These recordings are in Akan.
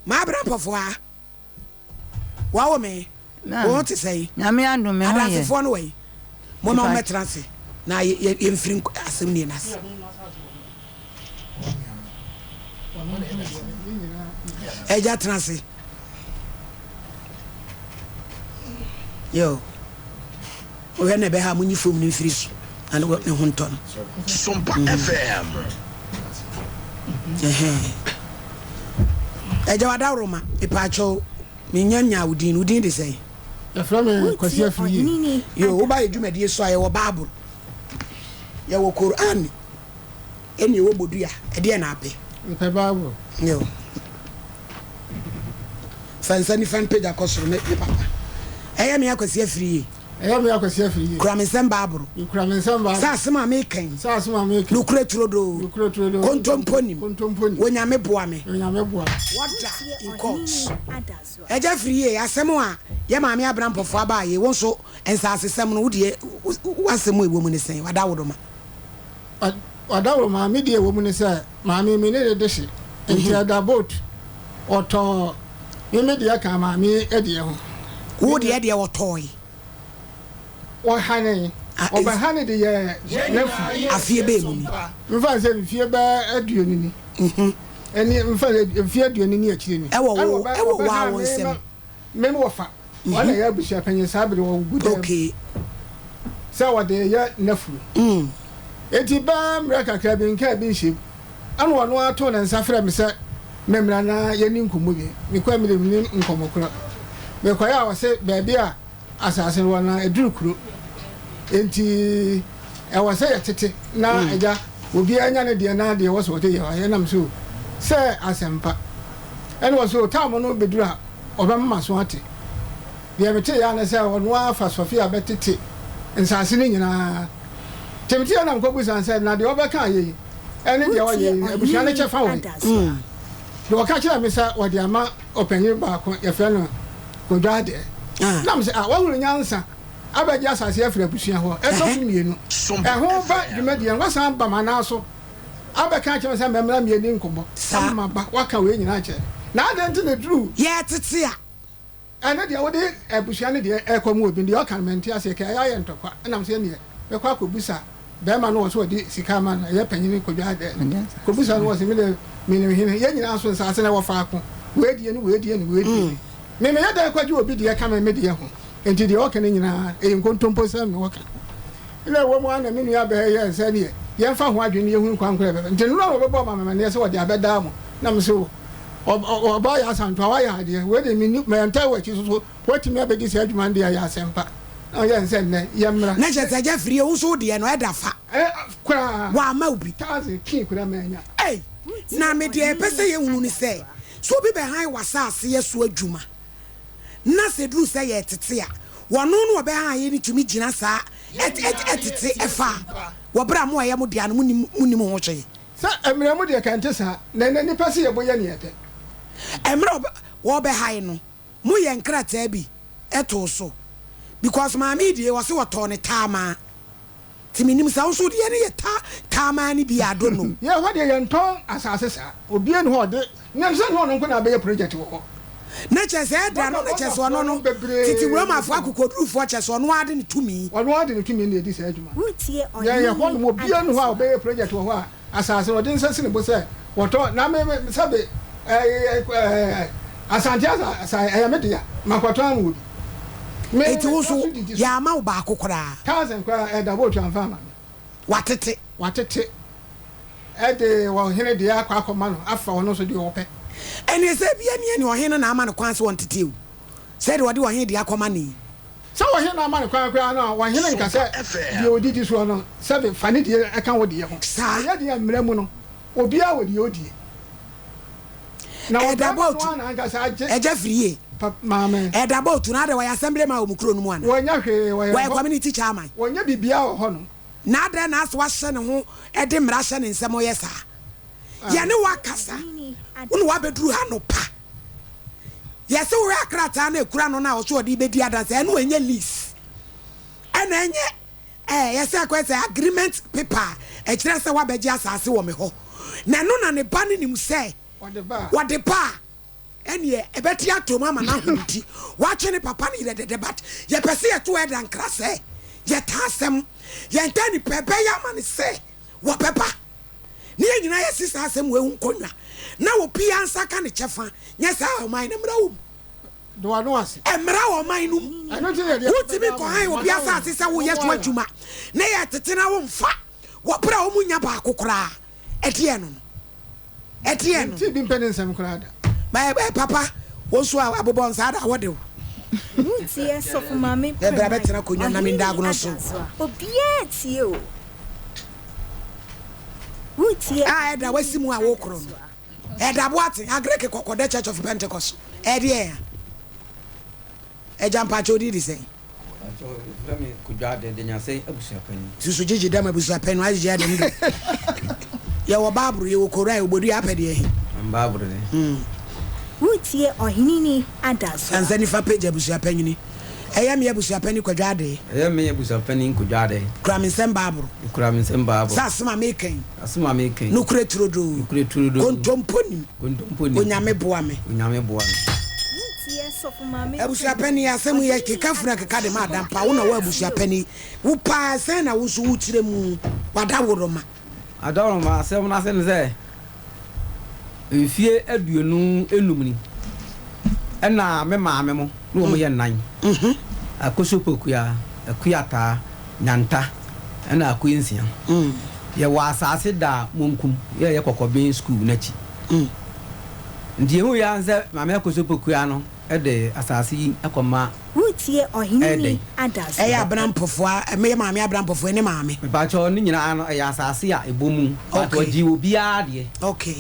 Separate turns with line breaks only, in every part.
M'abra mpɔfoa, wɔawo me, wo ho te sɛn?
Nyame adom, me ho yɛ.
Adansefoɔ no wɔ he? Momma wɔmmɛtena ase na yɛmfiri asɛm nie no ase. Agya tena ase. Yo. Wohwɛ na ɛbɛha monyi fom no mfiri so na ne ho ntɔ no.
Sompa FM.
Agya wadaworoma, mepaakyɛw menya nyaa wo din, wo din de sɛn?
Yɛfrɛ me Kwasi Afriyie.
Yo, woba yɛ dwumadie so a yɛwɔ Bible, yɛwɔ Koran, ɛne ɛwɔ bodua, ɛdeɛ na apɛ?
Mepɛ Bible.
Yo. Fa nsa nifa no pagya kɔ soro, me papa. Ɛyɛ me Akwasi Afriyie.
Ɛyɛ me Akwasi Afriyie.
Kura me nsam Bible.
Mekura me nsam Bible.
Sɛ asɛm a meka yi.
Sɛ asɛm a meka yi.
Nokorɛ turodoo.
Nokorɛ turodoo.
Kontompo nim.
Kontompo nim.
Onyame boa me.
Onyame boa me.
Wɔda in court. Agya Afriyie, asɛm a yɛ maame Abena Mpɔfoɔ abaa yei, wo nso nsaasesɛm no, wo deɛ w'asɛm a ɛwɔ mu ne sɛn? W'adaworoma.
W'adaworoma, me deɛ ɛwɔ mu ne sɛ, maame me ne no de hye, nti ɛda boat, ɔtɔɔ me me deɛ kaa maame deɛ ho.
Wo deɛ deɛ ɔtɔɔe?
Ɔhanee, ɔbɛhane de yɛɛ n'afuo.
Afeɛ bɛɛ mu ni?
Mfa no sɛ mfie bɛɛ aduonu ni. Ɛne mfa no sɛ mfie aduonu ne akyire ni.
Ɛwɔ wo, ɛwɔ wo ara wo nsam.
Me wɔfa, ɔno na ɛyɛ abusua panyin saa bere ɔgu dɛm.
Okay.
Sɛ ɔde yɛ n'afuo. Enti bɛɛ mmerɛ kakra bi nkaa bi nhyɛm. Ɛna ɔno ara too ne nsa frɛɛ me sɛ memmra na yɛnni nkɔmmɔ bi. Mekɔe a mede mennim nkɔmmɔ korɔ. Mekɔeɛ a ɔse baabi a asase no wɔ no aduru kuro enti ɛwɔ sɛ yɛtete na agya obiara nya ne deɛ na deɛ ɛwɔ sɛ ɔde yɛ ɔyɛ nam so sɛ asɛmpa. Ɛna ɔse o taamo no bɛduru a ɔbɛma m'aso ate. Deɛ meteeɛ ara ne sɛ ɔno ara fa Sofia bɛtete nsase no nyinaa. Nti meteeɛ na mekɔbisaa no sɛ na deɛ ɔbɛka ayɛ yi ɛne deɛ ɔyɛ yi abusua no kyɛfa wɔ he? Deɛ ɔka kyerɛɛ me sɛ ɔde ama ɔpanyin baako yɛfrɛ no Kwadwo Adɛɛ. Na mese ah wahunu nyansa abɛgye asase afiri abusua hɔ ɛtɔ so mmienu ɛho ba dwumadie no wasan ba m'anan so abɛka akyerɛ me sɛ mɛmmra mmieni nkɔmmɔ ama maba waka wei nyinaa akyerɛ me na adɛn nti na ɛduru
Yɛtete a.
Ɛno deɛ wode abusua no deɛ ɛrekɔ mu obi no deɛ ɔka no mente aseɛ kɛ ɛyɛ ayɛ ntɔkwa ɛna mesɛ ɛneɛ mɛkɔ akɔbusa bɛɛma no wɔ sɛ ɔde sika ama no ɛyɛ panyini Kwadwo Adɛɛ no kɔbusa no wɔ sɛ medeɛ menim hene yɛn nyinaa nso nsaase no ɛwɔ faako wei deɛ ne wei deɛ ne wei deɛ ne me meyɛ dɛn kɔgye obi deɛ ka me me deɛ ho nti deɛ ɔka no nyinaa ɛyɛ nkontompo sɛm na ɔka na ɛwɔ mu ara na me nua bɛɛ yɛɛ sɛ neɛ yɛmfa ho adwene yɛhunu kwan korɔ ɛbɛbɛ nti no na wɔbɛbɔ ma mamaneɛ sɛ wɔde abɛdaa mo na me sɛ Ɔbaa yɛ asantoa wayɛ adeɛ wei deɛ menni mɛntaa w'akyi so so woatumi abɛdi saa adwuma no deɛ ɛyɛ asɛmpa na ɔyɛ nsɛ nnɛ yɛmmra.
Na kyerɛ sɛ agya firie wo nso wo deɛ no ɛda fa.
Ɛ koraa.
Wamma wo bi.
Thousand kii koraa mannya.
Ei na me deɛ yɛpɛ sɛ yɛhunu ne sɛ, sɛ obi bɛhan w'asase yɛ so adwuma na sɛ ɛduru sɛ yɛretete a, wɔno no ɔbɛhan yɛ no tumi gyina saa ɛtete ɛfa a, wɔ berɛ a mo a ɛyɛ mo dea no monnim monnim ho hwee.
Sɛ mmara mu deɛ ka ɛnte saa, na ɛnnɛ nnipa se yɛbo yɛ nea yɛpɛ.
Mmerɛ wɔbɛhae no mo yɛ nkrataa bi too so because maame yi deɛ ɔse ɔtɔɔ no taamaa nti menim sɛ wo nso wodeɛ no yɛ taamaa no bi a I don't know.
Yɛn hɔ deɛ yɛntɔn asase saa, obiara nni hɔ a ɔde, na ɛsɛ sɛ nyɛ ɔno nko na abɛyɛ project wɔ hɔ.
Na kyerɛ sɛ ɛda no na kyerɛ sɛ ɔno no tete Romafoɔ akokoɔdurufoɔ kyerɛ sɛ ɔno ara de ne tumi.
Ɔno ara de ne tumi na ɛdi saa adwuma no. Yɛn yɛ hɔ nom obiara nni hɔ a ɔbɛyɛ project wɔ hɔ a asase no ɔde nsa si ne bo sɛ wɔtɔ na me me sɛbe ɛɛ ɛɛ Asante asa ɛyɛ me dea makɔtɔn ama obi. Me
Enti wo
me
nso
so didi so.
yɛamma wo baako koraa.
Thousand koraa ɛda vote amfa ama me.
Watete.
Watete. De ɔhene deɛ akɔ akɔma no afa ɔno nso deɛ ɔpɛ.
Ɛnneɛ sɛ ebia nea ne ɔhene no na ama no kwan sɛ ɔntete o, sɛdeɛ ɔde ɔhene deɛ akɔma no yi.
Sɛ ɔhene na ama no kwan koraa no a, ɔhene nka sɛ deɛ ɔdidi soɔ no, sɛbe fa ne deɛ ka wo deɛ ho.
Saa.
Ɛyɛ deɛ mmara mu no, obiara wɔ deɛ ɔdie. Na
Ɛda
ɔbarima no
bɔɔtu.
ara na ankasa agye.
Agya Firie.
Pa, maame.
Ɛda bɔɔtu no, adɛn wɔyɛ assembly man wɔ mo kuro no mu anaa?
Wɔnyɛ hwee, wɔyɛ
Wɔyɛ
hɔ.
community chairman.
Wɔnyɛ biribiara wɔ hɔnom.
Na adɛn na ase wahyɛ ne ho de mmara hyɛ ne nsam ɔyɛ saa? Yɛne wo akasa, wo na woabɛduru ha anɔpa. Yɛse wohwɛ akrataa no a ɛkura no no a ɔse ɔde rebɛdi adanse, ɛno ɛnyɛ lease, ɛna ɛnyɛ ɛɛ yɛsɛ akɔyɛ sɛ agreement paper a ɛkyerɛ sɛ woabɛgye asase wɔ me hɔ. Na ɛno na ne ba no nim sɛ
Ɔde ba a.
wɔde ba a. Ɛneɛ ɛbɛte atom ama no ahom nti watwe ne papa no yerɛ dɛdɛ but yɛpɛ sɛ yɛto ɛda nkra sɛ yɛtaa asɛm yɛntaa nipa ɛbɛyɛ ama no sɛ wɔbɛba ne yɛn nyinaa yɛsi saa asɛm wei ho nkonnwa na obiara nsa ka ne kyɛfa nyɛ saa a ɔman no mmra wɔ mu.
Da w'ano ase.
Mmra wɔ ɔman no mu.
Ɛno nti na yɛde
Wontumi nkɔhan obi asase sɛ woyɛ so adwuma na yɛtete na womfa wɔ berɛ a wɔnnya baako koraa. Ɛdeɛn no no? Ɛdeɛn no?
Mentee bi mpɛ ne nsɛm koraa da.
Ba ɛ papa, wo nso a abobɔ nsa ada wɔde wo.
Wotie Sɔfo Maame
Ɛ bra
Prɛman,
bɛtena akonnwa na menda
Ɔhene
agorɔ so.
Adasoa. Obiara tie o. Wotie
A ɛda wasi
Ɔhene
mu a wokorɔ no.
Adasoa.
Ɛda Boateng, Agric Kɔkɔdɛ Church of Pentecost. Ɛdeɛn a? Agya mpakyɛ wo din de sɛn?
Mpakyɛ yɛfrɛ me Kojo Adeh Denyase abusuapanin.
Susu gyegye dɛm abusuapanin no agyegye adɛm do. Yɛwɔ Bible, yɛwɔ Koran, obodua apɛ deɛ he?
Bible de.
Woretie Ɔheneni Adasoa.
Ansa nifa page abusuapanyini. Ɛyɛ me abusuapani Kwadwo Adee.
Ɛyɛ me abusuapani Kwadwo Adee.
Kura me nsam Bible.
Kura me nsam Bible.
Sɛ asem a meka yi.
Asem a meka yi.
Nokorɛ turodoo.
Nokorɛ turodoo.
Kontompo nnim.
Kontompo nnim.
Onyame boa me.
Onyame boa me.
Woretie Sɔfo Maame
Abusuapani,
Prɛman,
asɛm yi
Ɔheneni
keka funu akeka de ma
Adasoa.
Adampa, wo na wo
Obiara tie o.
abusuapani, wo paa sɛn na wo nso wo kyerɛ mu, w'adaworoma.
Adaworoma, asɛm no ase ne sɛ, mfie 25 ni ɛna me maame mo ne wɔn yɛ nnan, Akoso Pokuya, Akuataa, Nyanta ɛna Akoensia. Yɛwɔ asaase da Monkum, yɛ yɛ Kɔkɔben sukuu n'akyi. Nti yɛhu yɛ ara sɛ Maame Akoso Pokuya no de asaase yi akɔma
Woretie
ɛyɛ
Ɔheneni
dɛn?
Adasoa.
Ɛyɛ Abena Mpofoa, me maame Abena Mpofoa ne maame.
Mepakyɛw ne nyinaa no ɛyɛ asase a ɛbɔ mu but
Okay.
wɔgyee obiara deɛ.
Okay.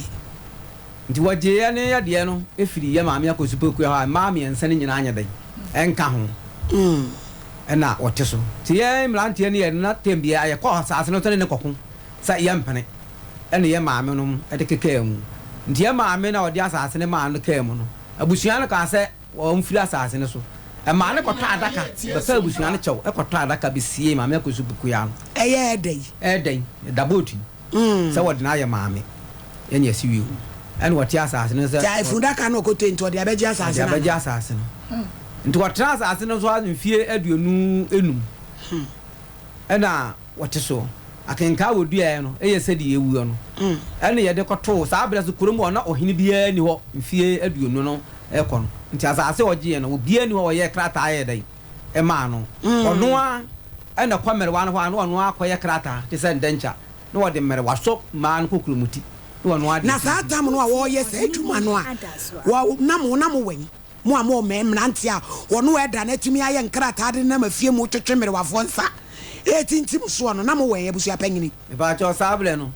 Nti wɔgyee yɛne yɛ deɛ no firii yɛ maame Akosua Pokuah hɔ a mmaa mmiɛnsa no nyinaa nyɛ dɛn? Ɛnka ho ɛna wɔte so. Nti yɛn mmeranteɛ no yɛ na tɛm biara yɛkɔ asase no so ne no kɔko sɛ yɛmpene ɛna yɛ maame nom de kekaa mu. Nti yɛ maame no a ɔde asase no maa no kaa mu no abusua no kaa sɛ Wɔmfiri asase no so. Ɛmaa no kɔtɔ adaka, bɛpɛ abusua no kyɛw, kɔtɔ adaka bɛsiee Maame Akosua Pokuya no.
Ɛyɛ ɛdɛn?
Ɛyɛ dɛn? Ɛda boat yi sɛ wɔde no ayɛ maame ɛne asi wie o. Ɛna wɔte asase no sɛ.
Gyae fundaka no ɔkɔtɔe nti ɔde abɛgye asase no
Ɔde abɛgye
anaa?
asase no. Nti wɔtena asase no so ara mfie 25. Ɛna wɔte so. Akenkaa a wɔduaeɛ no yɛ sɛdeɛ ɛwuo no. Ɛna yɛde kɔtoo saa berɛ so kurom hɔ na ɔhene biara nni hɔ mfeɛ 20 no rekɔ no. Nti asase a ɔgyeeɛ no obiara nni hɔ a ɔyɛɛ krataa yɛɛ dɛn maa no. Ɔno ara na ɛkɔ mmerewa no hɔ a na ɔno ara kɔyɛ krataa te sɛ ndɛnkya na ɔde mmerewa sɔ mmaa no kokuromoti na ɔno ara de
Na saa
atintim.
tam no a
Woretie
wɔreyɛ saa
Ɔheneni
adwuma no a,
Adasoa.
wɔ, na mo, na mowɔ he? Mo a mowɔ mmɛ, mmeranteɛ a wɔne ɛda no atumi ayɛ nkrataa de nenam afie mu retwetwe mmerewafoɔ nsa retintim soɔ no, na mowɔ he, abusuapanyini?
Mepaakyɛw, saa berɛ no,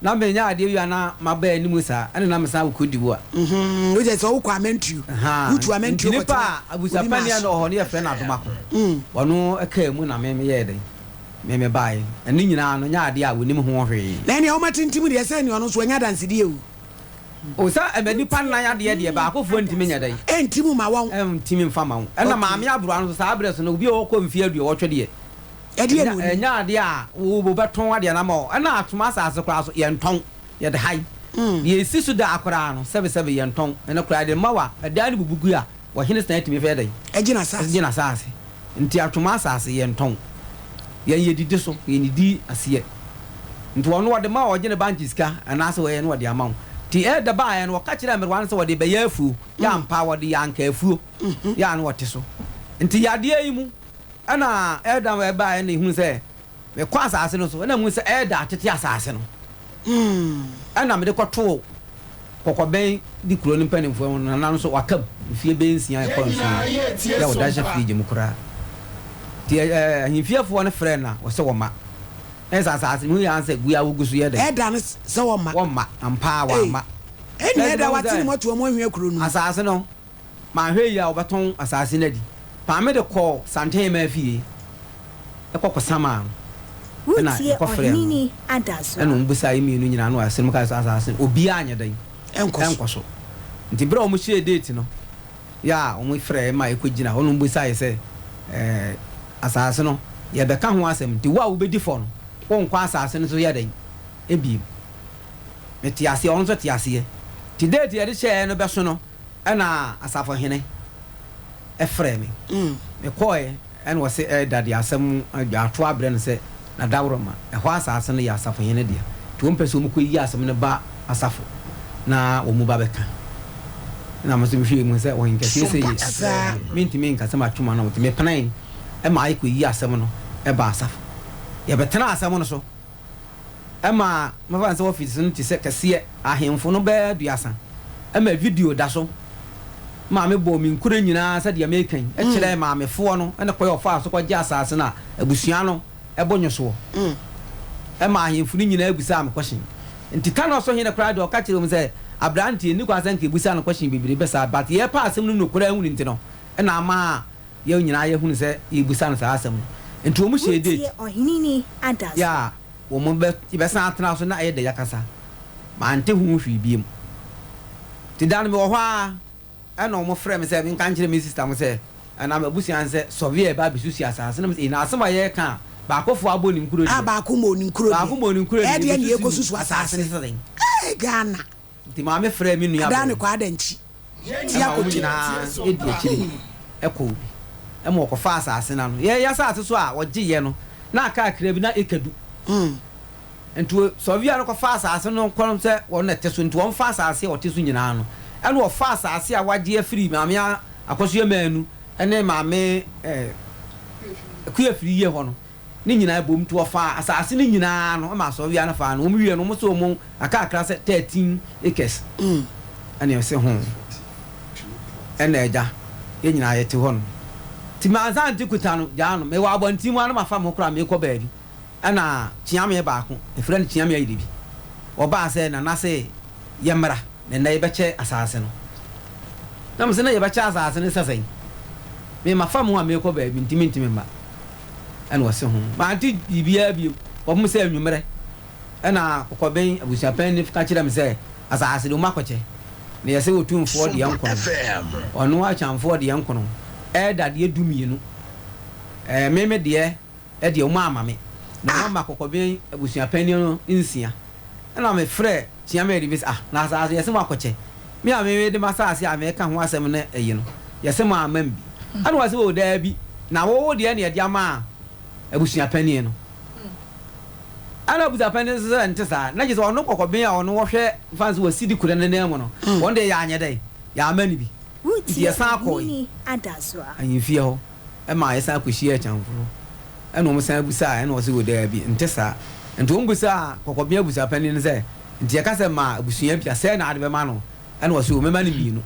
na menya adeɛ wie a na maba anim saa, ɛna na mesan wɔ Cote d'Ivoire.
Mm-hmm, wogyɛ sɛ wokɔ amantuo,
Ahaa,
wotu
nti
amantuo
nipa
kɔtena
a
obi maa
abusuapani a na
so.
ɔwɔ hɔ no yɛfrɛ no Adomako. Ɔno kaa mu na me meyɛɛ dɛn? Me mebaeɛ. Ɛno nyinaa no, nyɛ adeɛ a wɔnim ho hwee.
Na ɛnneɛ wɔatintim deɛ, sɛ ɛnneɛ ɔno nso wanya adansedie o.
O sɛ ɛma nnipa nnan adeɛ deɛ, baakofoɔ ntumi nyɛ dɛn?
Ɛntimi mma wɔn.
Ɛntumi mfa mma wɔn. Ɛna maame aberewa no nso, saa berɛ so no, obi a ɔkɔ mfeɛ aduɔwɔtwe deɛ,
Ɛdeɛn na ɔnim?
ɛnyɛ adeɛ a wobɛtɔn adeɛ no ama wɔn. Ɛna atoma asase koraa nso, yɛntɔn, yɛde hae. Deɛ ɛsi so daa koraa no, sɛbesɛbe yɛntɔn. Ɛno koraa yɛde ma wo a, ɛdan no bubu gu a, ɔhene san tumi fɛ dɛn?
Gye n'asase.
Gye n'asase. Nti atwoma asase yɛntɔn. Yɛn yɛdidi so, yɛnnidi aseɛ. Nti ɔno ɔde ma wo a, ɔgye ne bankye sika anaasɛ ɔyɛ na ɔde ama wo. Nti Elder baeɛ no, ɔka kyerɛɛ mmerewa no sɛ wɔde rebɛyɛ afuo. Yɛ ampa, wɔde yɛ anka afuo. Yɛ a na wɔte so. Nti yadeɛ yi mu ɛna Elder baeɛ na ɛhunu sɛ Mekɔ asase no so na mehu sɛ ɛreda atete asase no. Ɛnna mede kɔtoo kɔkɔbɛn de kuro no mpanimfoɔ ho, na nana nso waka mu mfeɛ bɛyɛ nsia ɛkɔ nson yɛ a ɔda hyɛ fridge mu koraa. Nti ahemfiefoɔ no frɛɛ no a ɔsɛ wɔmma. Na ɛsɛ asase no mehu yɛ ara sɛ gua a wɔgu so yɛ dɛn.
Ɛda no sɛ wɔmma.
Wɔmma, ampa ara wɔamma.
Ɛnni ɛda wate ne mu ato wɔn ahwia kuro no mu.
Asase no Manhwɛ yie a wɔbɛtɔn asaase no adi. Paa me de kɔɔ Santenmaa fie kɔ kɔsamaa no ɛna
Woretie
yɛkɔfrɛɛ no
Ɔheneni Adasoa.
ɛna wɔn bisaa yɛn mmienu nyinaa na wɔasere mu kae sɛ asaase no obiara nyɛ dɛn
Ɛnkɔ so.
ɛnkɔ so. Nti berɛ a wɔn hyɛɛ date no yɛ a wɔn frɛɛ ma yɛkɔ gyina hɔ na wɔn bisaa yɛ sɛ ɛɛ asaase no yɛbɛka ho asɛm nti wo a wobɛdi fɔ no wonkɔ asaase no so yɛ dɛn ɛbiem. Mete aseɛ ɔno nso te aseɛ. Nti date a yɛde hyɛɛ no bɛso no. Ɛna asafohene frɛɛ me. Mekɔeɛ, ɛna ɔse ɛda de asɛm dwaato abrɛ no sɛ Nadaworoma, ɛhɔ asaase no yɛ asafohene dea, nti wɔmpɛ sɛ wɔkɔyi asɛm no ba asafo na wɔn ba bɛka. Ɛna me nso mehwɛɛ mu sɛ ɔhenkɛseɛ sei deɛ, mentumi nka sɛ matwe m'ano, nti mepenee ma yɛkɔyii asɛm no baa asafo. Yɛbɛtenaa asɛm no so. Ɛma mɛfa no sɛ ɔfese no te sɛ kɛseɛ, ahemfo no bɛyɛ aduasa. Ɛma video da so. Maame bɔɔ me nkuro nyinaa sɛ deɛ mereka yi kyerɛɛ maamefoɔ no ne kwan a ɔfaa so kɔgye asase no a abusua no bɔ nwo soɔ. Ɛma ahemfo no nyinaa bisaa me kɔhyen. Nti Tano so hene koraa deɛ ɔka kyerɛɛ wɔn sɛ aberanteɛ nni kwan sɛ nka yɛbisa no kɔhyen bebrebe saa but yɛrepɛ asɛm no mu nokorɛ ahunu nti no na ama Yɛn nyinaa yɛhunu sɛ yɛrebisa no saa asɛm no. Nti wɔn hyɛɛ date
Wotie ɔheneni adaso.
yɛ a wɔn bɛ yɛbɛsan atena so na ɛyɛ dɛ yɛakasa. Mante ho hwee biom. Nti da no mewɔ hɔ ara ɛna wɔn frɛɛ me sɛ menka nkyerɛ me sister mo sɛ anaa m'abusua no sɛ surveyor reba abɛsusu asaase no. Na mese ei na asɛm a yɛreka a baakofoɔ abɔ ne nkuro
A
deɛ,
baako mmɔɔ ne nkuro deɛ,
baako mmɔɔ ne nkuro deɛ
ɛyɛ deɛ na
yɛbɛsusu
yɛrekɔsusu
asaase no
asaase.
sɛ dɛn?
Ei Ghana!
Nti maame frɛɛ me nua
Adaa ne
bɛn.
Kwadankyi ti
Ɛma wɔn
akoto.
nyinaa di akyire kɔɔ bi ma wɔkɔfaa asase no ano. Yɛn asase so a wɔgyeeɛ no, na aka kakra bi na eka du. Nti sɔvia no kɔfaa asase no kɔ sɛ wɔn na ɛte so, nti wɔmfa asase a wɔte so nyinaa no. Ɛna wɔfaa asase a wɔagye afiri Maame Akosua Manu ne Maame Akua Afriyie hɔ no. Ne nyinaa bom nti wɔfaa asaase no nyinaa no ma asɔrewia no faa no. Wɔn wiee no wɔn se wɔn akakra sɛ 13 acres ɛna ɛse ho ɛna agya yɛn nyinaa yɛte hɔ nom. Nti mansa nte kuta no gyaa no. Mewɔ abɔnten mu ara na mafa me ho koraa meekɔ baabi ɛna kyeame baako yɛfrɛ no kyeame ayirebi ɔbaa sɛ nana se yɛmmra na nnɛ yɛbɛkyɛ asaase no. Na mese na yɛbɛkyɛ asaase no sɛ sɛn? Me mafa me ho a meekɔ baabi nti mentumi mma. Ɛna ɔse ho. Mante biribiara bio kɔpem sɛ anwummerɛ ɛna Kɔkɔben abusuapanin no ka kyerɛɛ me sɛ asaase de wɔakɔkyɛ na yɛse Otumfoɔ deɛ nkono, ɔno Akyamfoɔ deɛ nkono, ɛda deɛ dumienu, ɛɛ me me deɛ deɛ wɔamma me na wɔama Kɔkɔben abusuapanin no nsia. Ɛna mefrɛɛ Kyeamadi bi sɛ ah na asaase yɛse moakɔkyɛ, me a me de m'asaase a meka ho asɛm no ayi no yɛse moamma me bi. Ɛna ɔse oh daabi na wo wo deɛ na yɛde ama abusuapanin no. Ɛna abusuapanin no nso sɛ ɛnte saa, na kyerɛ sɛ ɔno kɔkɔben a ɔno ɔhwɛ mfa no sɛ wasi de kura n'anan mu no, wɔn deɛ yɛanyɛ dɛn, yɛamma no bi. Nti
Wotie
yɛsan kɔe
Ɔheneni Adasoa.
ahemfie hɔ ma yɛsan kɔhyiaa Akyamfo. Ɛna wɔn san bisaa, ɛna ɔse, O daabi, nte saa. Nti wɔn bisaa kɔkɔbea abusuapanin no sɛ, Nti yɛka sɛ ma abusua bi a, sɛɛ na ade bɛma no? Ɛna ɔse, O mɛma no mmienu.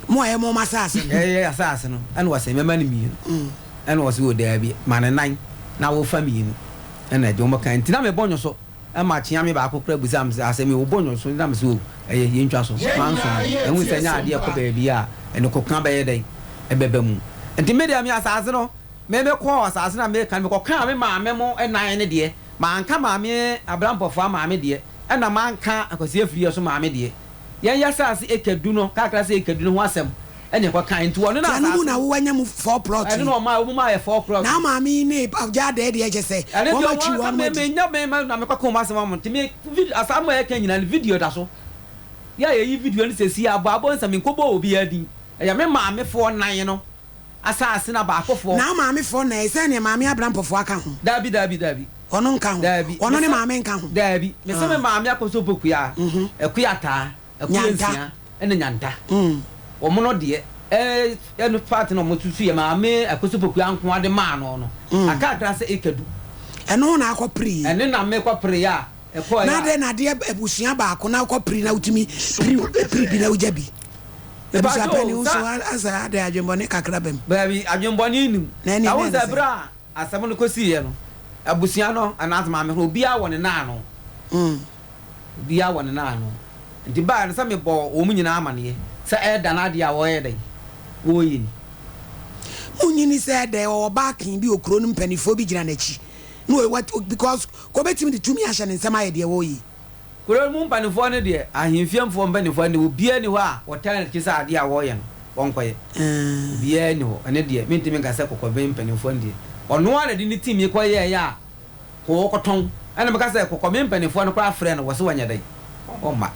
Mo a ɛyɛ mo asaase no.
Ɛyɛ asaase no. Ɛna ɔse, Mɛma no mmienu. Ɛna ɔse, O daabi, ma no nan, na wo fa mmienu. Ɛna agya wɔn kae. Nti na mebɔ nwo so. Ɛma kyeame baako koraa bisaa me sɛ, Asɛm yi, wobɔ nwo so? Na mese, O ɛyɛ, yɛntwa so. Manso no, mahu sɛ ɛnyɛ adeɛ a ɛkɔ baabi a ɛnokoka bɛyɛ dɛn? Ɛbɛba mu. Nti me deɛ, me asaase no, Me mekɔɔ asase no a mereka no, mekɔkaa me maame mo nan no deɛ, manka maame Abrampɔfoa maame deɛ, ɛna manka Akwasi Afriyie nso maame deɛ. Yɛn y'asase eka du no, kakra sɛ eka du no ho asɛm ɛna yɛkɔkae, nti wɔno na
Nti ɛno mu
asase
na
no,
wo anya mu four plot
ɛno
yi?
na wɔmaa, wɔn maa yɛ four plot
Na
no.
maame yi ne Agya Adɛɛ deɛ kyɛ sɛ
Ɛno
wɔn
deɛ
atwi
wɔn,
wɔn
me,
adi.
me nya me ma na mekɔka wɔn asɛm ama wɔn, nti me vid, asɛm a yɛka nyinaa no video da so. Yɛ a yɛyi video no sɛsi a, abɔ abɔ nsa menkɔbɔɔ obiara din, ɛyɛ me maamefoɔ nan no. Asaase na baakofoɔ.
Na maame foɔ na ɛsɛ neɛ maame abrampɔfoɔ aka ho.
Daabi daabi daabi.
Ɔno nka ho.
Daabi.
Ɔno ne maame nka ho.
Daabi. Mese me maame akɔsɔ pokua, akua taa, akua nsia ɛna nyanta. Wɔn no deɛ ɛno part na wɔn susu yɛ maame akɔsɔ pokua nkoa de maa no no. Akakra sɛ eka du.
Ɛno ho na akɔ pere yi.
Ɛne na me kɔ pere a ɛkɔɛ a.
Na adɛn na adeɛ abusua baako na wokɔ pere na wotumi pere pere bi na wogya bi. Abusua
Mepakyɛ
panin
o,
nso
sa.
asɛ adɛn adwenbɔne kakra ba mu.
Daabi, adwenbɔne nni mu.
Na ɛneɛ
Na
na
wohu
ɛne
sɛ
sɛn?
berɛ a asɛm no kɔsiiɛ no, abusua no anaasɛ maame no, obiara wɔ ne nã ano. Obiara wɔ ne nã ano. Nti baeɛ no sɛ mebɔɔ wɔn nyinaa amaneɛ sɛ ɛreda no adeɛ a wɔreyɛ dɛn? Wɔreyɛ ni.
Monyini sɛ ɛdɛn ɔwɔ backing bi wɔ kuro no mpanifoɔ bi gyina n'akyi na ɔyɛ because kɔbɛtumi de tumi ahyɛ ne nsam ayɛ deɛ wɔreyɛ yi.
Kuro no mu mpanimfoɔ no deɛ, ahemfiefoɔ mpanimfoɔ no deɛ, obiara nni hɔ a wɔtaa n'akyi sɛ adeɛ a wɔreyɛ no, wɔnkɔyɛ. Obiara nni hɔ. Ɛno deɛ, mentumi nka sɛ kɔkɔben mpanimfoɔ no deɛ, ɔno ara na ɛde ne tumi kɔyɛeɛ a kɔkɔtɔn. Ɛna meka sɛ kɔkɔben mpanimfoɔ no koraa frɛɛ no, wɔse wɔnyɛ dɛn? Wɔmma.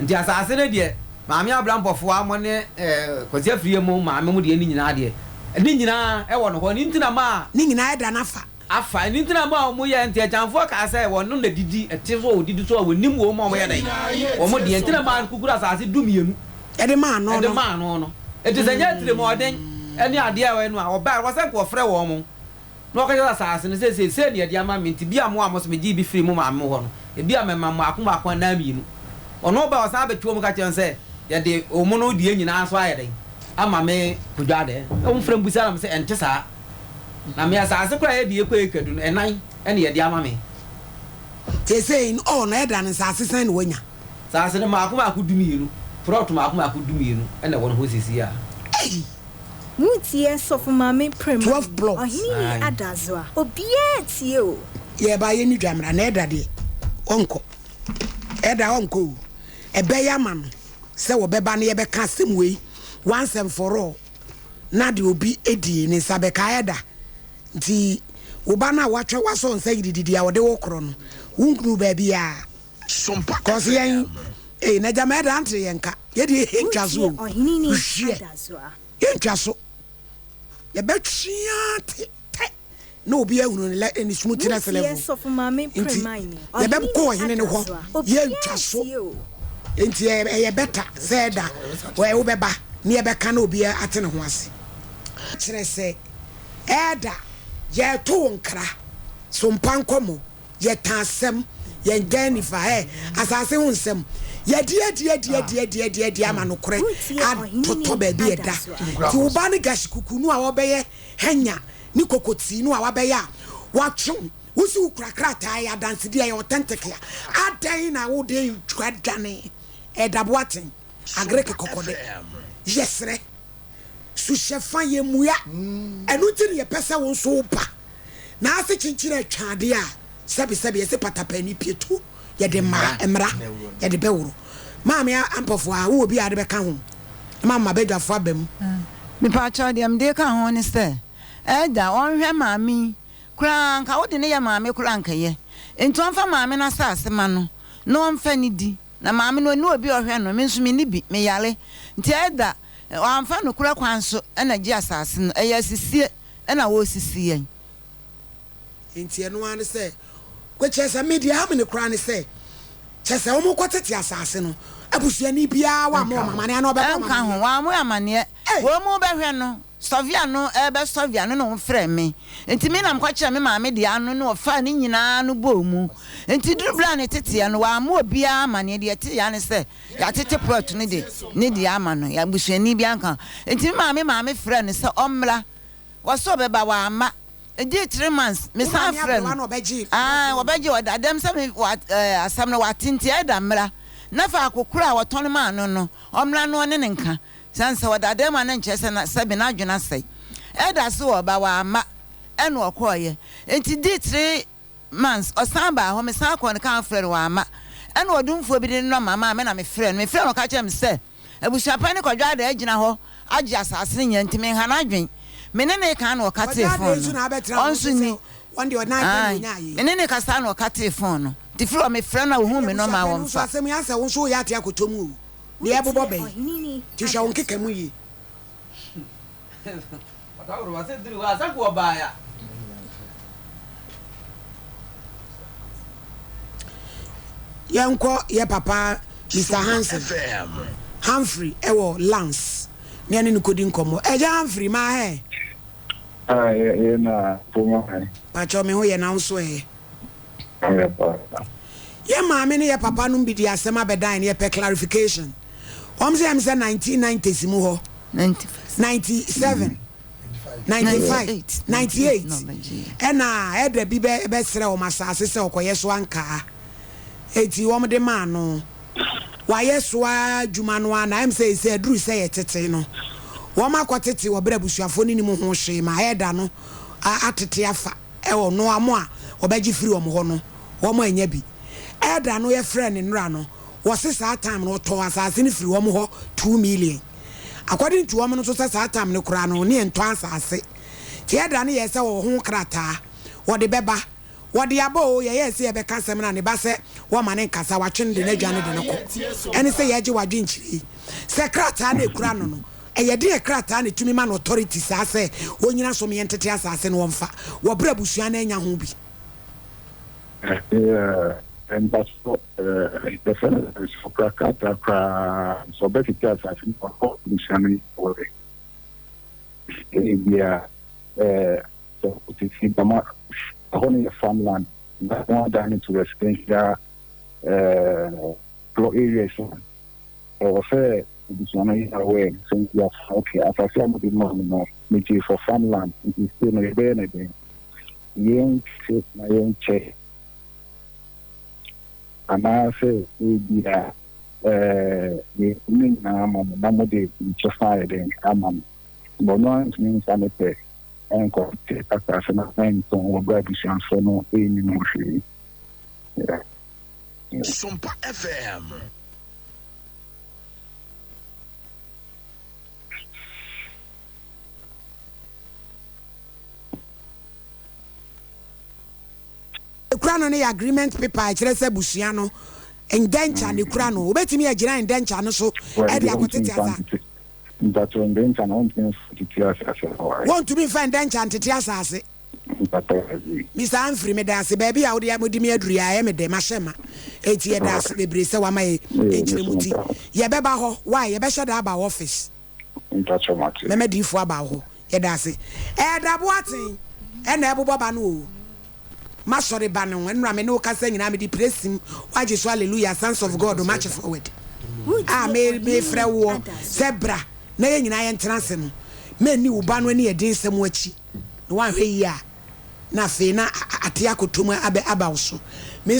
Nti asase no deɛ. Maame Abra Mpɔfoa mo ne eh, Kwasi Afriyie mo maame mo deɛ ne nyinaa deɛ, ne nyinaa ɛwɔ no hɔ, ɛno nti na maa.
Ne nyinaa ɛda no afa.
Afa, ɛno nti na maa wɔn yɛ, nti Agyanfoɔ kaa sɛ wɔn na didi, ɛte so a wɔdidi so a wɔnim wɔn a wɔyɛ dɛn, wɔn deɛ, nti na maa kukuru asaase dumienu.
Ɛde maa no
no. Ɛde maa no no. Nti sɛ nyɛ atirimuɔden ne adeɛ a wɔyɛ no a, wɔbaa, ɛwɔ sɛ nka wɔfrɛ wɔn. Na ɔka kyerɛɛ asase no sɛ, Seesei na wɔde ama me, enti bi a mo a mose megyee bi firii mo maame mo hɔ no, ebia mɛma mo mmaako mmaako anaa mmienu. Ɔno ɔbae a, ɔsan bɛtoa mu ka kyerɛɛ wɔn sɛ, Yɛde wɔn no deɛ nyinaa nso ayɛ dɛn ama me Kwadwo Adɛɛ? Na wɔfrɛɛ me bisaa me sɛ, Ɛnte saa. Na me asase koraa a yɛde rekɔ eka du no, ɛnan na yɛde ama me.
Seesei no, oh, na ɛda no, nsase sɛn na wanya?
Nsase no mmaako mmaako dumienu, prɔto mmaako mmaako dumienu na ɛwɔ ne hɔ seesei ara.
Ei!
Woretie Sɔfo Maame Premani,
12 plots.
Ɔheneni
Ae.
Adazoa. Obiara tie o.
Yɛba yɛnni dwa mmra na ɛda deɛ ɔnkɔ ɛda ɔnkɔ o ɛbɛyɛ ama no sɛ wɔbɛba na yɛbɛka asɛm wei once and for all na deɛ obi die ne nsa bɛka ɛda nti wo ba no a watwɛ wasɔ nsa yirididi a ɔde wo korɔ no wonkunu baabiaa
Sompa
cause yɛn
FM.
ee na gyama ɛda ntere yɛn ka yɛdeɛ yɛntwa so
Woretie
o
Ɔheneni
hwiɛ
Adazoa.
yɛntwa so yɛbɛtwe ara te tɛ na obi ahunu ne lɛ ne smoothness
Woretie
level
Sɔfo Maame
nti
Premani,
yɛbɛkɔ
Ɔheneni
ɔhene no hɔ
Adazoa. Obiara
yɛntwa so
tie o.
nti ɛyɛ bɛta sɛ ɛda ɛ wobɛba ne yɛbɛka na obi ate ne ho ase. Kyerɛ sɛ ɛda yɛto wo nkra so mpa nkɔmmɔ. Yɛka asɛm, yɛn gɛn nifa ɛ, asase ho nsɛm. Yɛadi adi adi adi adi adi adi ama nokorɛ
Woretie
atotɔ
Ɔheneni
baabi a ɛda.
Adasoa.
Nti wo ba ne Gashi Kuku no a ɔbɛyɛ Hanya ne Kokotii no a wabɛyɛ a watwe wo, wo se wokura krataa, ɛyɛ adansedie, ɛyɛ authentic a, adɛn na wode dwane? Ɛda Boateng, Agric Kɔkɔdɛ. Yɛsrɛ. Suhyɛ fa yɛ mua. Ɛno nti na yɛpɛ sɛ wo nso wo ba. Na ase kyenkyen atwa adeɛ a, sɛbi sɛbi yɛse patapani pie tu, yɛde mmara, mmara, yɛde bɛworo. Maame Ampɔfoɔ a, wowɔ bi a wode bɛka ho? Na mama badwafoɔ aba mu.
Mepakyɛw deɛ mede reka ho ne sɛ, Elder ɔnhwɛ maame yi koraa, anka wode no yɛ maame koraa anka ɛyɛ. Nti ɔmfa maame no asase ma no na ɔmfa no di. Na maame no ɔnni obi a ɔhwɛ no, me nso menni bi, meyare. Nti Elder Wɔamfa nokorɛ kwan so na gye asase no, ɛyɛ asisie na wɔresisi yɛn.
Enti ɛno ara ne sɛ, kyerɛ sɛ, me deɛ ɛha me no koraa ne sɛ, kyerɛ sɛ wɔrekɔtete asase no, abusuani biara wammɔ wɔn amaneɛ anaa ɔbɛbɔ wɔn
Ɛnka ho,
amaneɛ.
wɔammɔ amaneɛ.
Ei!
Wɔn rebɛhwɛ no, sɔvea no rebɛ sɔvea no na wɔfrɛɛ me. Enti me na mekɔkyerɛɛ me maame deɛ ano na ɔfaa ne nyinaa no bɔɔ mu. Enti duru berɛ a ne teteɛ no, wɔammɔ obiara amaneɛ. Deɛ ɛteeɛ ara ne sɛ, Yɛatete plot no de ne deɛ ama no, yɛn busuani biara nka ho. Nti me maame maame frɛɛ no sɛ ɔmmra. Ɔse ɔbɛba, wamma. Ɛdii tre months, me
Wo
san
maame
frɛɛ
aberewa
no.
na ɔbɛgyee plot
Ae,
no ama
ɔbɛgye, ɔda dɛm sɛ me wa ɛɛ asɛm no wate nti ɛda mmra. Na faako korɔ a wɔtɔn maa no no, ɔmmra na ɔne no nka. Sane sɛ ɔda dɛm a na nkyerɛ sɛ na sɛbe n'adwene asɛe. Ɛda so ɔba, wamma. Ɛna ɔkɔeɛ. Nti dii tre Months, ɔsan baa hɔ, mesan kɔɔ ne kan frɛɛ no, wamma. Ɛna ɔdomfoɔ bi de ne nɔma maa me na mefrɛɛ no. Mefrɛɛ no ɔka kyerɛɛ me sɛ, Abusuapanin Kwadwo Adaa agyina hɔ agye asase no nyinaa nti menha n'adwen. Me ne no reka na
Kwadwo
ɔkatee
Adaa
fon
nso
no.
na abɛtena hɔ
Ɔnso
nso
ni.
sɛ wɔn deɛ ɔnan pɛ na
Ae,
ɔnyaeɛ.
me ne no rekasa na ɔkatee fon no. Nti firi hɔ mefrɛ no a ɔhu
Ɛnde
me nɔma a
abusuapanin wo nso
ɔmfa.
asɛm yi asɛ wo nso woyɛ ate akɔtɔ mu o, deɛ
Woretie
ɛbobɔ bɛn?
Ɔheneni
Nti hwɛ wo nkeka
Adasoa.
mu yie. Yɛnkɔ yɛ papa Mister Hanson Humphrey ɛwɔ Lance ne ɛne no kɔdi nkɔmmɔ. Ɛgya Humphrey maa hɛ.
Ah, yɛ yɛ na poma ɛ.
Pakyɛ me ho yɛ na wo nso ɛ.
Yɛ pa.
Yɛ maame ne yɛ papa nom bi de asɛm abɛdan no yɛpɛ clarification. Wɔn sɛ ɛm sɛ 1990s mu hɔ. 97, 95, 98 ɛna ɛda bi bɛ bɛsrɛ wɔn asase sɛ ɔkɔyɛ so ankaa. Eti wɔn de maa no. Wayɛ so adwuma no ara na ɛm sɛ ɛsɛ aduru sɛ yɛtete no. Wɔn akɔtete wɔ berɛ abusuafoɔ no nim ho hwee ma ɛda no atete afa ɛwɔ no amo a wɔbɛgye firi wɔn hɔ no wɔn anya bi. Ɛda no yɛfrɛ no nnora no wɔse saa time no wɔtɔɔ asase no firi wɔn hɔ 2 million. According to wɔn no nso sɛ saa time no koraa no ne yɛntɔ asase. Nti ɛda no yɛɛ sɛ wɔwɔ ho krataa wɔde bɛba. Wɔde aba oo, yɛyɛɛ sɛ yɛbɛka asɛm no a, ne ba sɛ wɔmma no nkasa, watwe no de no adwane de no kɔ. Ɛne sɛ yɛregye w'adwenkyerɛ yi. Sɛ krataa no a ɛkura no no, ɛyɛ deɛn krataa na ɛtumi ma no authority saa sɛ ɔnyina so meɛntete asase no ɔmfa, wɔ berɛ a abusua no annya ho bi?
Yeah, mpakyɛw, eh, yɛfrɛ no sɛ sɛ ɔkura krataa koraa, sɛ ɔbɛtete asase no wakɔ abusua no wɔ dɛ. Ebia, eh, sɛ ɔtete dama ɛhɔ no yɛ farmland na wɔn adan no to residential eh, plot areas a, ɛwɔ sɛ abusua no yɛ aware sɛ nti asa okay asase a mode maa me no megye for farmland nti still no yɛbɛyɛ no dɛn yɛnte na yɛnkyɛ anaasɛ ebia ɛɛ yɛn ne nyinaa ama mo na mode nkyɛfa ayɛ dɛn ama me na ɔno ara ntumi mfa ne pɛ nkɔte asase no ntɔn wɔ berɛ a abusuafoɔ no nnim ho hwee. Yeah.
Sompa FM.
Ekura no no yɛ agreement paper a ɛkyerɛ sɛ abusua no indenture na ekura no. Wobɛtumi agyina indenture no so de akɔtete asa.
Mpakyɛw indenture no wɔntumi mfa ntete asase no wai.
Wɔntumi mfa indenture ntete asase.
Mpakyɛw agree.
Mister Humphrey meda ase baabi a wode mode me aduru yi ayɛ me dɛ mahyɛ ma enti yɛda ase bebree sɛ wama yɛ nkyerɛmu ti yɛbɛba hɔ wai yɛbɛhyɛ da aba wo office.
Mpakyɛw mate.
Mɛma diifoɔ aba wo hɔ. Yɛda ase. Ɛɛda Boateng ɛna ɛbobɔ ba no oo. M'asɔre ba no ɛnora me ne wo kasa nyinaa mede presim wagye so alleluia sons of God march forward a me mefrɛ woɔ sɛ bra na yɛn nyinaa yɛntena ase no mɛnni wo ba no ani ɛden nsɛm akyi na woanhwɛ yie a na afei na ate akɔtɔ mu abɛ aba wo so me.